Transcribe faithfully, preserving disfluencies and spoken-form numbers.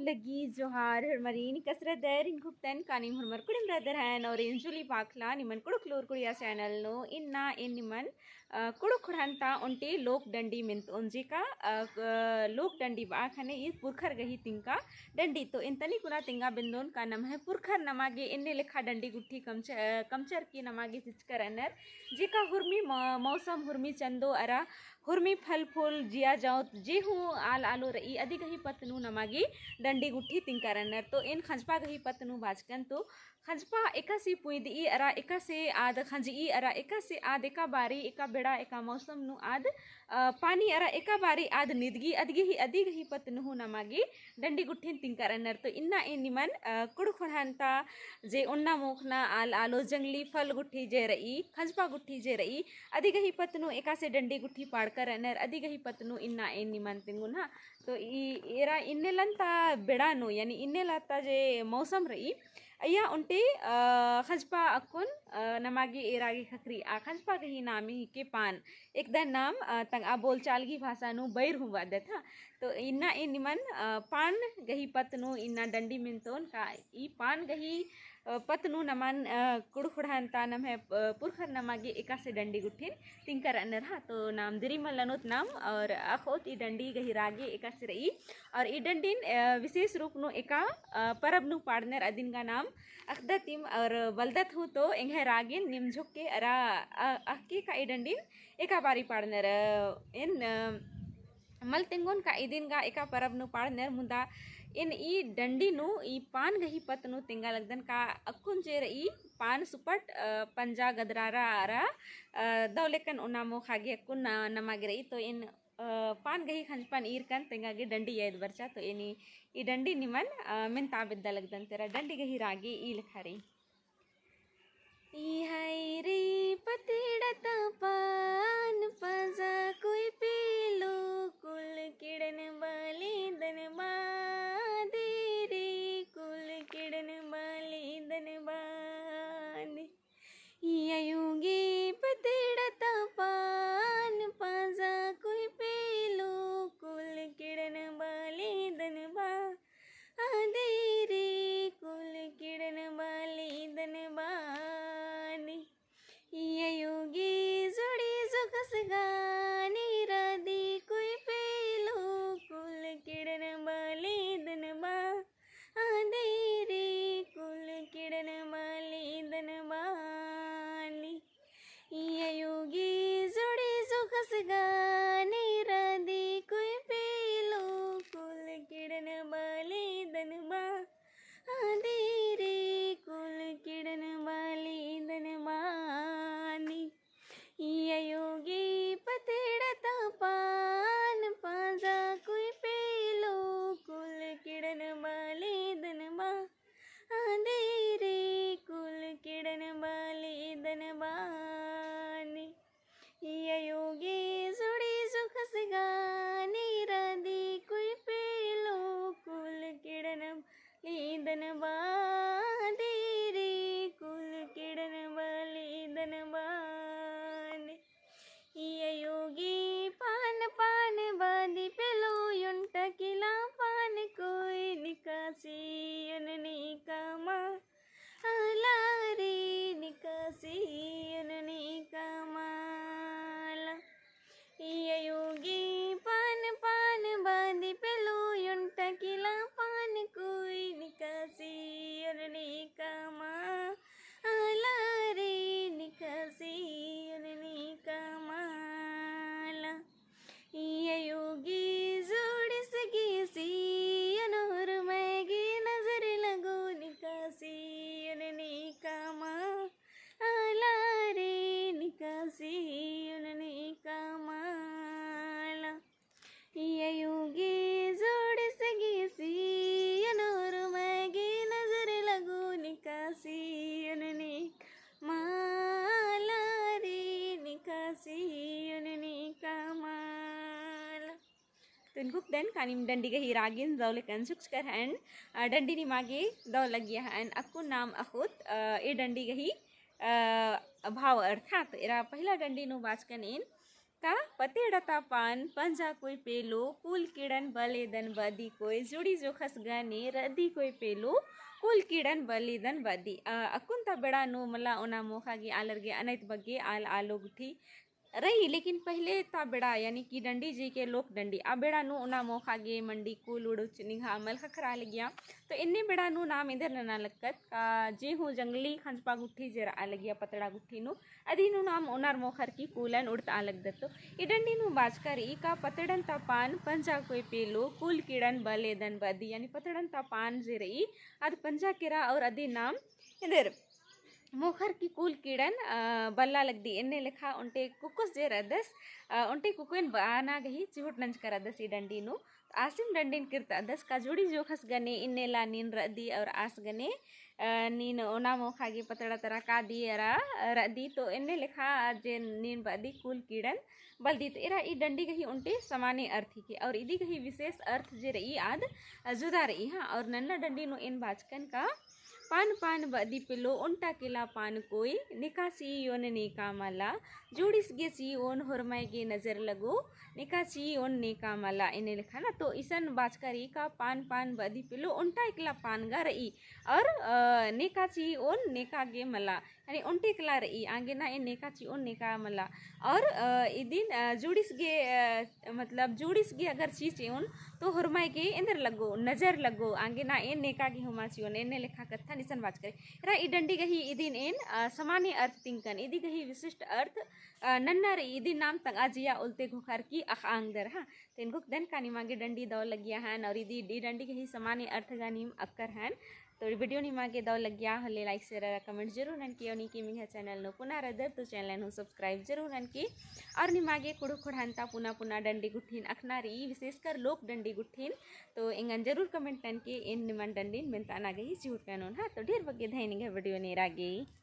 लगी जोहार होरमारिन, कस रअदर? एन खुक्तन का नीम होरमर कुड़िम रअदर हन और एन जूली पाखला निमन कुँड़ुख़ लूर कुड़िया channel नू। इन्ना एन निमन, अ, कुँड़ुख़ ख़ुड़हन ता ओन्टे लोक डंडी मेन्तोन जेका, अ, क-, लोक डंडी बआ ख़ने ई पुरखर गही तिंका डंडी। तो एन तनी कुना तेंगा बेन्दोन का नम्है पुरखर नमा गे एन्ने लेखा डंडी गुट्ठी कमच-, अ, कमचर की नमा गे चिचकर रअनर। जेका हुरमी म-, मौसम, हुरमी चंदो अरा हुरमी फल फूल जिया जौत जे हूँ आल आलो रई, अदी गही पत्त नू नमा गे डंडी गुट्ठी तिंका रअनर। तो एन ख़ंजपा गही पत्त नू बाचकन तो ख़ंजपा एकासे पुइदई अरा एकासे आद ख़ंजई अरा एकासे आद एका बारी, एका बेड़ा, एका मौसम नू आद, अ, पानी अरा एका बारी आद निदगी, अदी गही, अदी गही पत्त नू हूँ नमा गे डंडी गुट्ठिन तिंका रअनर। तो इन्ना एन निमन, अ, कुँड़ुख़ ख़ुड़हन ता जे ओन्ना मोख़ना आल आलो जंगली फल गुट्ठी जे रई, ख़ंजपा गुट्ठी जे रई, अदी गही पत्त नू एकासे डंडी गुट्ठी पाड़कर रअनर, अदी गही पत्त नू इन्ना एन निमन तेंगोन हा। तो ई एरा इन्नेलन ता बेड़ा नू, यानी इन्नेला ता जे मौसम रई, अइय्या ओन्टे, अ, ख़ंजपा अक्कुन, अ, नमा गे एरा गे ख़क्खरई। आ ख़ंजपा गही नामे हिके पान। एकदन नाम, अ, तंगआ बोलचाल गही भाषा नू बैर हूँ बअदत हा। तो इन्ना एन निमन, अ, पान गही पत्त नू इन्ना डंडी मेन्तोन का ई पान गही, अ, पत्त नू नमन, अ, कुँड़ुख़ ख़ुड़हन ता नम्है, अ, पुरखर नमा गे एकासे डंडी गुट्ठिन तिंका रअनर हा। तो नाम दिरी मल्ला नोत नाम और अख़ोत ई डंडी गही रागे एकासे रई। और ई डंडिन, अ, विशेष रूप नू एका, अ, परब नू पाड़नर अदिन गा नाम अख़दत इम और बलदत हूँ। तो एंग्है रागिन निमझुक के अरा, अ, अख़के का ई डंडिन एका बारी पाड़नर, अ, एन, अ, मल तेंगोन का इदिन गा एका परब नू पाड़नर, मुदा एन ई डंडी नू ई पान गही पत्त नू तेंगा लगदन का अक्कुन जे रई पान सुपट, अ, पंजा गदरारा अरा, अ, दौलेकन ओना मोख़ा गे अक्कुन न-, नमा गे रई। तो एन, अ, पान गही ख़ंजपन ईरकन तेंगा गे डंडी याद बरचा। तो एन ई, ई डंडी निमन, अ, मेन्ता बेद्दा लगदन तेरा डंडी गही रागे ई लेखा रई। ई हाय रे पतड़ा ता पान पाजा कोई पेलो कुल किड़न बाली दन बादी रे कुल किड़न बाली दन बादी। ई अयो गे पतड़ा ता पान पाजा कोई पेलो कुल किड़न बाली दन बा आदे रे कुल किड़न बाली दन बानी। ई अयो गे जोड़ी जो खस गानी रादी कोई पेलो कुल किड़न बाली दन बा आदे रे कुल किड़न बाली दन बानी। ई अयो गे जोड़ी जो खस गानी रादी कोई पेलो कुल किड़न बाली दन बा आदे रे कुल किड़न बाली दन बानी। ई अयो गे पतड़ा ता पान पाजा कोई पेलो कुल किड़न बाली दन बा आदे रे कुल किड़न बाली दन बानी। ई अयो गे जोड़ी जो खस गानी रादी कोई पेलो कुल किड़न बाली दन बादी रे कुल किड़न बाली दन बानी। ई अयो गे पान पान बादी पेलो युन्टा किला पान कोई निकासी युन निकामा आला रे निकासी युन निकामाला। ई अयो गे पान पान बादी पेलो युन्टा किला पान कोई निकासी युन निकामा आला रे निकासी युन निकामाला। ई अयो गे जोड़िस गीसी अनोर मैगे नजर लगो निकासी युन निकामा आला रे निकासी युन निकामाला। ई अयो गे जोड़िस गीसी अनोर मैगे नजर लगो निकासी युन निकामाला रे निकासी युन निकामाला। तो एन खुक्तन का नीम डंडी गही रागिन दव लेकन सुक्चकर हन, अ, डंडी निमा गे दव लगिया हन, अक्कुन नाम अख़ोत, अ, ए डंडी गही, अ, भाव अर्थ। हाँ, तो एरा पहिला डंडी नू बाचकन एन, का पतेड़ा ता पान पंजा कोई पेलो, कुल किड़न बलेदन बदी कोई, जुड़ी जोखस गने रदी कोई पेलो, कुल किड़न बलेदन बदी। अ, अक्कुन ता बेड़ा नू मला ओना मोखा गे आलर गे अनैत बग्गे आल आलो गुट्ठी रई, लेकिन पहिले ता बेड़ा, यानी कि डंडी जी के लोक डंडी, आ बेड़ा नू ओना मोखा गे मंडी कुल उड़ुच निंग्है मल ख़क्खरा लगिया। तो एन्ने बेड़ा नू नाम एन्देर नना लक्कत का जे हूँ जंगली खंजपा गुट्ठी जे रआ लगिया पतड़ा गुट्ठी नू, अदी नू नाम ओनर मोखर की कुलन उड़तआ लगदत। तो ई डंडी नू बाचका रई का पतड़न ता पान पंजा कोई पेलो, कुल किड़न बलेदन बदी, यानी पतड़न ता पान जे रई, आद पंजा केरा और अदी नाम एन्देर मोखर की कुल किड़न, अ, बल्ला लगदी। एन्ने लेखा ओन्टे कुक्कोस जे रअदस, अ, ओन्टे कुक्कोन बअना गही चिहुट नंजका रअदस ई डंडी नू। आसिम डंडिन किर्तअदस का जुड़ी जोखस गने इन्नेला नीन रअदी और आस गने, अ, नीन ओना मोखा गे पतड़ा तरा कादी अरा रअदी। तो एन्ने लेखा जे नीन बअदी कुल किड़न बलदी। तो एरा ई डंडी गही ओन्टे समाने अर्थ हिके और इदी गही विशेष अर्थ जे रई आद जुदा रई, हाँ। और नन्ना डंडी नू एन बाचकन का पान पान बअदी पेलो ओन्टा केला पान कोई, नेका चिओन नेका मला, जुड़िस गे चिओन होरमय गे नजर लगो, नेका चिओन नेका मला, एन्ने लेखा ना। तो इसन बाचका रई का पान पान बअदी पेलो ओन्टा एकला पान गा रई, और, अ, नेका चिओन नेका गे मला, यानी ओन्टे एकला रई, आंगे ना एन नेका चिओन नेका मला। और, अ, इदिन, अ, जुड़िस गे, अ, मतलब जुड़िस गे अगर चिओन तो होरमय गे एन्देर लगो, नजर लगो, आंगे ना एन नेका गे हूँ मल चिओन, एन्ने लेखा कत्थन इसन बाचका रई। एरा ई डंडी गही इदिन एन, अ, समाने अर्थ तिंकन, इदी गही विशिष्ट अर्थ, अ, नन्ना रई, इदिन नाम तंगआ जिया ओलते घोखर की अख़आ ओंगदर, हाँ। तो एन घोखदन का निमा गे डंडी दव लगिया हन, और इदी, ई डंडी गही समाने अर्थ गा नीम अक्कर हन। तो video निमा गे दव लगिया होले like, share अरा comment जरूर ननके। और नीकिम एंग्है channel नू पुना रअदर तो channel नू subscribe जरूर ननके। और निमा गे कुँड़ुख़ ख़ोंड़हन ता पुना पुना डंडी गुट्ठिन अख़ना रई, विशेषकर लोक डंडी गुट्ठिन, तो एंगन जरूर comment ननके, एन निमन डंडिन मेनताना गही चिहुट ननोन, हाँ। तो ढेर बग्गे धैन एंग्है video नू एरा गे।